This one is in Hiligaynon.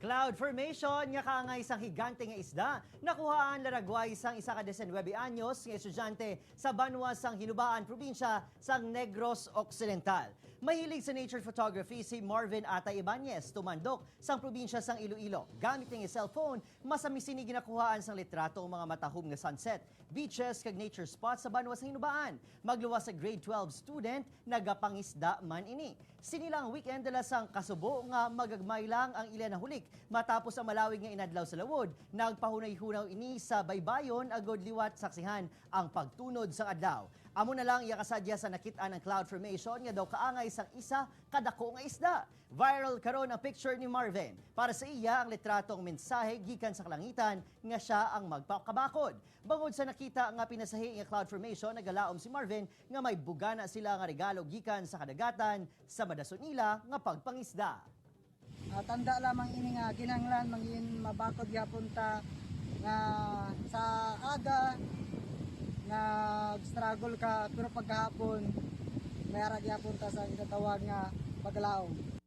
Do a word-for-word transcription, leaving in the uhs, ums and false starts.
Cloud formation nga kaangay sang higante nga isda nakuhaan laragway sang isa ka diecinuebe anyos nga estudyante sa banwa sang Hinubaan, probinsya sang Negros Occidental. Mahilig sa nature photography si Marvin Atay Ibanez, tumandok sang probinsya sang Iloilo. Gamit niya nga cellphone, masami sini ginakuhaan sang litrato ang mga matahom nga sunset, beaches, kag nature spots sa banwa sang Hinubaan. Magluwas sa grade twelve student, nagapangisda man ini. Sini lang weekend dala sang kasubo nga magagmay lang ang ila nahulik. Matapos ang malawig nga inadlaw sa lawod, nagpahunay-hunaw ini sa baybayon agod liwat saksihan ang pagtunod sang adlaw. Amo na lang iya kasadya sa nakit-an ang cloud formation nga daw kaangay sang isa kadako nga isda. Viral karon ang picture ni Marvin. Para sa iya, ang litratong mensahe gikan sa kalangitan nga siya ang magpakabakod. Bangod sa nakita nga pinasahi nga cloud formation, nagalaom si Marvin nga may bugana sila nga regalo gikan sa kadagatan sa madason nila nga pagpangisda. Ah, tanda lamang ini nga kinahanglan mangin mabakod gyapon ta nga sa aga nag-struggle ka, pero pagkahapon may ara gyapon ta sa ginatawag nga paglaom.